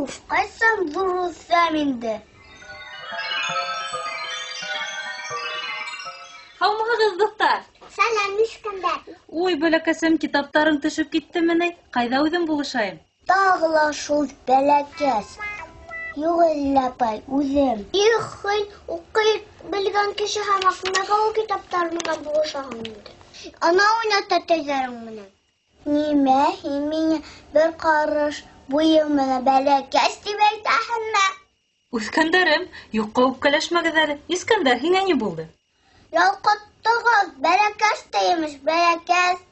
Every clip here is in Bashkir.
Уф, ҡасан ҙур үҫәм инде. Һаумыһығыҙ, дуҫтар! Сәләм, Искәндәр! Уй, бәләкәсем, китаптарың төшөп киттеме ни? Ҡайҙа үҙем булышайым? Тағы ла шул бәләкәс. Юҡ әле, апай, үҙем. Их, һин уҡый белгән кеше һымаҡ, нимәгә ул китаптар менән булышаһың инде? Ана уйна тәтәйҙәрең менән. Нимә, һин миңә бер ҡарыш буйың менән бәләкәс тип әйтәһеңме? Үҫкәндәрем, юҡҡа үпкәләшмәгеҙ әле. Искәндәр, һиңә ни булды? Ялҡыттығыҙ, бәләкәс тә имеш, бәләкәс.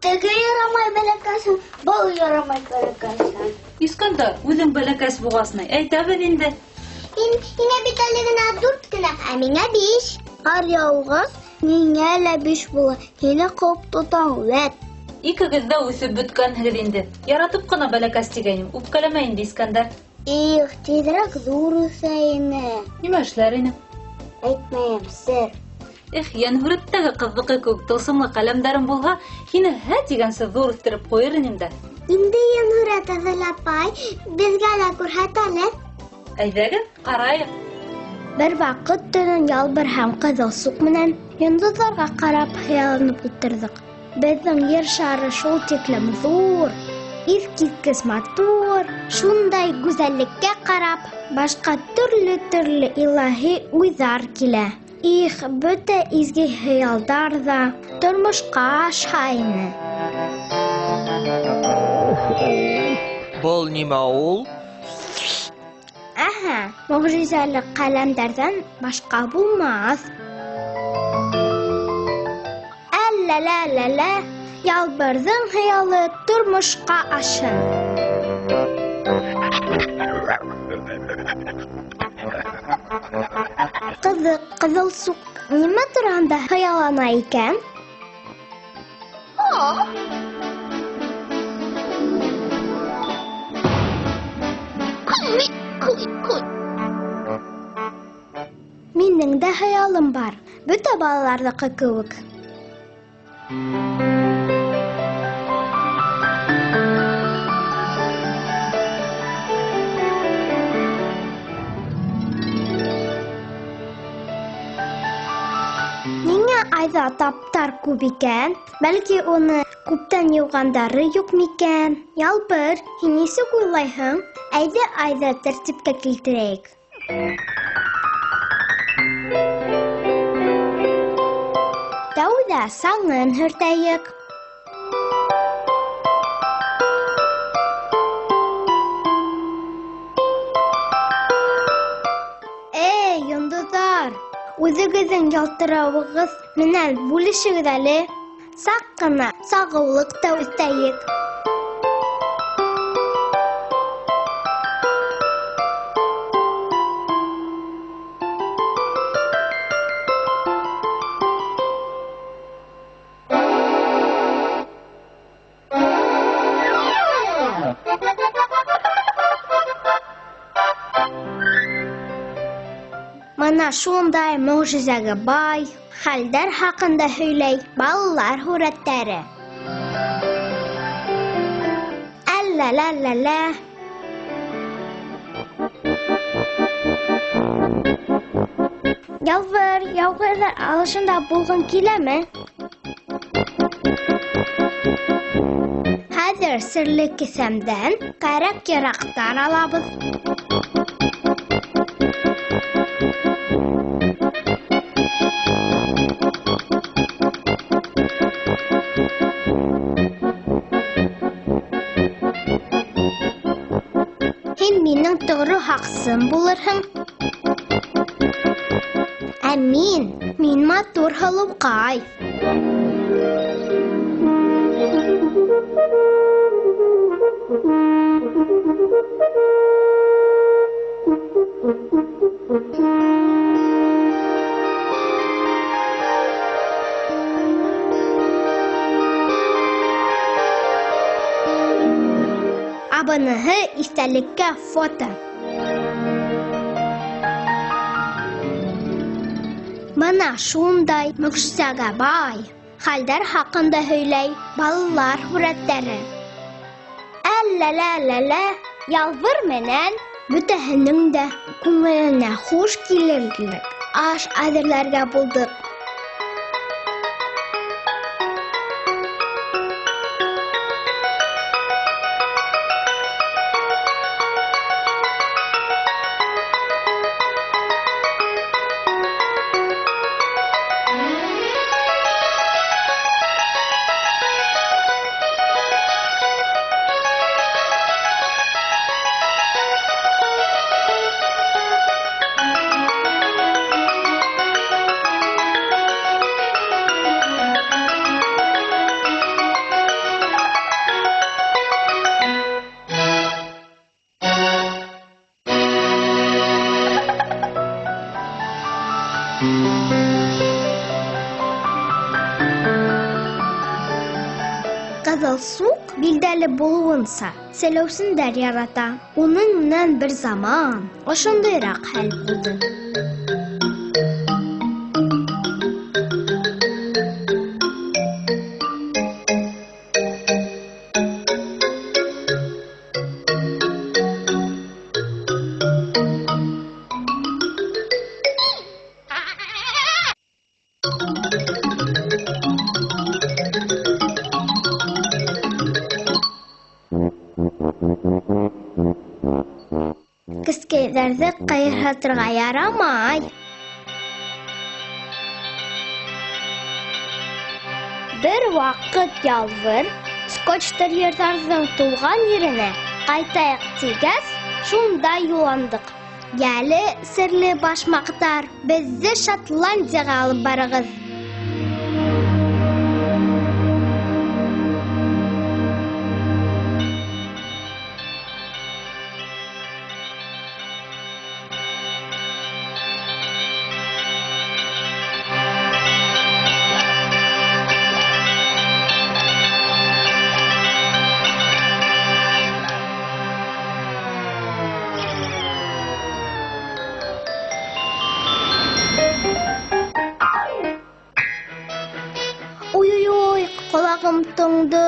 Теге ярамай бәләкәсең, был ярамай бәләкәсең. Искәндәр, үҙең бәләкәс буғас ни, әйтәбеҙ инде. Һин, һиңә бит әле генә 4 кенә, ә миңә 5. Ҡар яуғас, миңә лә 5 була. Һине ҡыуып тотам, вәт. Икегеҙ ҙә үҫеп бөткәнһегеҙ инде. Яратып ҡына бәләкәс тигәйнем, үпкәләмә инде, Искәндәр. Их, тиҙерәк ҙур үҫә ине. Нимә эшләр инең? Әйтмәйем, сер. Эх, йәнһүрәттәге ҡыҙҙыҡы кеүек тылсымлы ҡәләмдәрем булһа, һине һә тигәнсе ҙур үҫтереп ҡуйыр инем дә. Инде йәнһүрәт, Әҙел апай, беҙгә лә күрһәт әле. Әйҙәгеҙ, ҡарайыҡ. Бер ваҡыт төнөн Ялбыр һәм Ҡыҙыл Суҡ менән йондоҙҙарға ҡарап хыялланып ултырҙыҡ. Беҙҙең ер шары шул тиклем ҙур, иҫ киткес матур. Шундай гүзәллеккә ҡарап, башҡа төрлө-төрлө илаһи уйҙар килә. Их, бөтә изге хыялдар ҙа тормошҡа ашһа ине. Был нимә ул? Әһә, мөғжизәле ҡәләмдәрҙән башҡа булмаҫ. Әллә-лә-лә-лә, Ялбырҙың хыялы тормошҡа ашһын. Ҡыҙыҡ, Ҡыҙыл Суҡ нимә тураһында хыяллана икән? Минең дә хыялым бар, бөтә балаларҙыҡы кеүек. Ниңә айҙа таптар күп икән? Бәлки уны күптән йыуғандары юҡ микән? Ялбыр, һин нисек уйлайһың? Әйҙә, айҙа тәртипкә килтерәйек. Тәүҙә саңын һөртәйек. Эй, йондоҙҙар, үҙегеҙҙең ялтырауығыҙ менән бүлешегеҙ әле. Саҡ ҡына сағыулыҡ та өҫтәйек. Мына шундай мөғжизәгә бай хәлдәр хаҡында һөйләй балалар һүрәттәре. Әллә-лә-лә-лә. Ялбыр, яугирҙар алышында булғың киләме? Хәҙер серле кеҫәмдән кәрәк-яраҡтар алабыҙ. Һин минең тоғро һаҡсым булырһың. Ә мин матур һылыуҡай. Ә быныһы иҫтәлеккә фото. Бына шундай мөғжизәгә бай хәлдәр хаҡында һөйләй балалар һүрәттәре. Әллә-лә-лә-лә. Ялбыр менән бөтәһенең дә күңеленә хуш килерлек аш әҙерләргә булдыҡ. Ҡыҙыл суҡ билдәле булыуынса селәүсендәр ярата. Уның менән бер заман ошондайыраҡ хәл булды. Кескәйҙәрҙе ҡыйырһытырға ярамай. Бер ваҡыт Ялбыр скотч-терьерҙарҙың тыуған еренә ҡайтайыҡ тигәс, шунда юлландыҡ. Йәле, серле башмаҡтар, беҙҙе Шотландияға алып барығыҙ. Ой-ой-ой, ҡолағым тоңдо.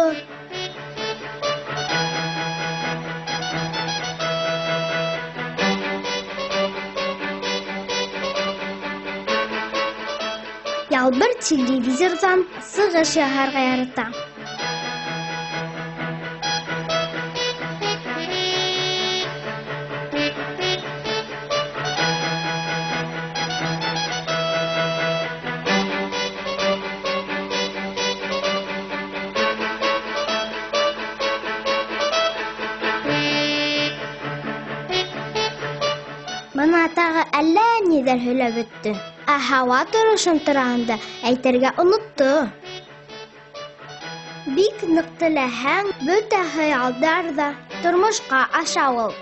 Ялбыр телевизорҙан сығыш яһарға ярата. Бына тағы әллә ниҙәр һөйләп бөттө. Ә һауа торошон тураһында әйтергә онотто. Бик ныҡ теләһәң, бөтә хыялдар ҙа тормошҡа аша ул.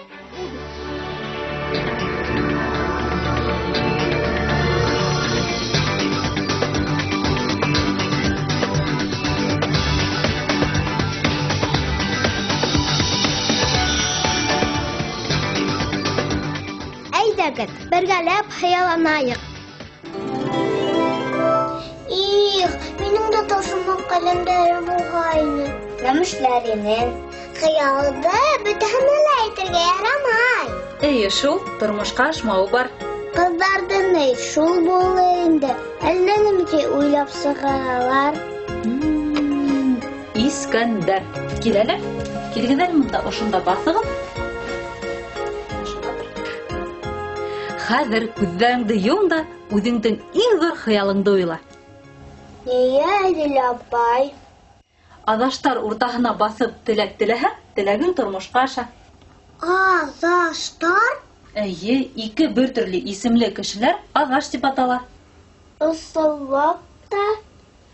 Әйҙәгеҙ, бергәләп хыялланайыҡ. Их, минең дә тылсымлы ҡәләмдәрем булғайны. Нәмешләр инең. Хыялды бөтәһенә лә әйтергә ярамай. Эйе шул, тормошҡа ашмауы бар. Ҡыҙҙарҙың ни шул булыр инде. Әллә нимәкәй уйлап сығаралар. Искәндәр, кил әле. Килгәндәр мында ошонда баҫығыҙ. Хәҙер күҙҙәреңде йом да үҙеңдең иң ҙур хыялыңды уйла. Ниңә, Әҙилә апай? Аҙаштар уртаһына баҫып теләк теләһәң, теләгең тормошҡа аша. Аҙаштар? Эйе, ике бер төрлө исемле кешеләр аҙаш тип атала. Ысынлап та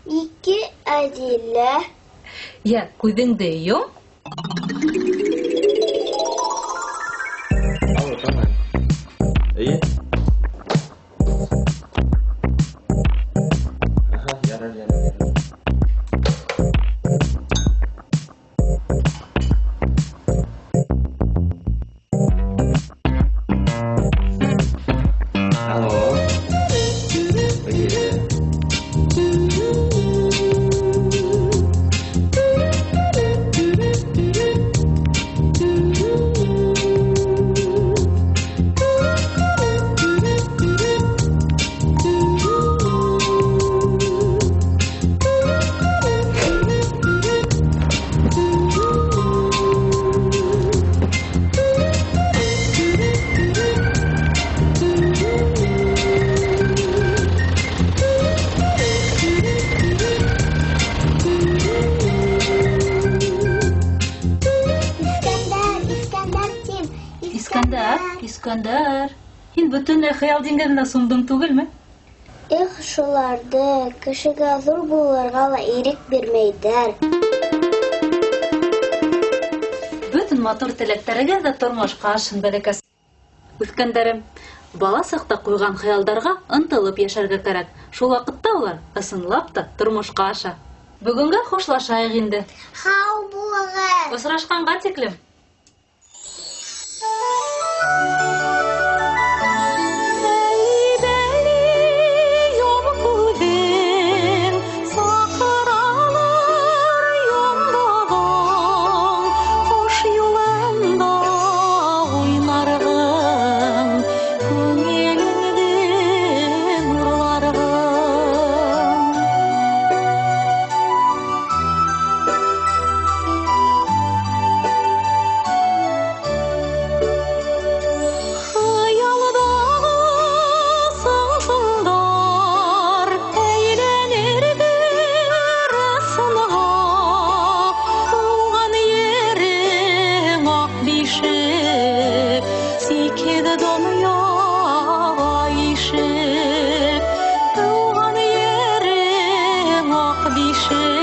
ике Әҙилә. Йә, күҙеңде йом. Алло, Таня. Эйе. Аха, ярар, ярар, ярар. Алло. Эйе. Искәндәр, Искәндәр, һин бөтөнләй хыял диңгеҙенә сумдың түгелме? Эх, шуларҙы, кешегә ҙур булырға ла ирек бирмәйҙәр. Бөтөн матур теләктәрегеҙ ҙә тормошҡа ашһын, бәләкәс. Үҫкәндәрем, бала саҡта ҡуйған хыялдарға ынтылып йәшәргә кәрәк. Шул ваҡытта улар ысынлап та тормошҡа аша. Бөгөнгә хушлашайыҡ инде. Һау булығыҙ! Осрашҡанға тиклем. Тыуған ерең аҡ бишек.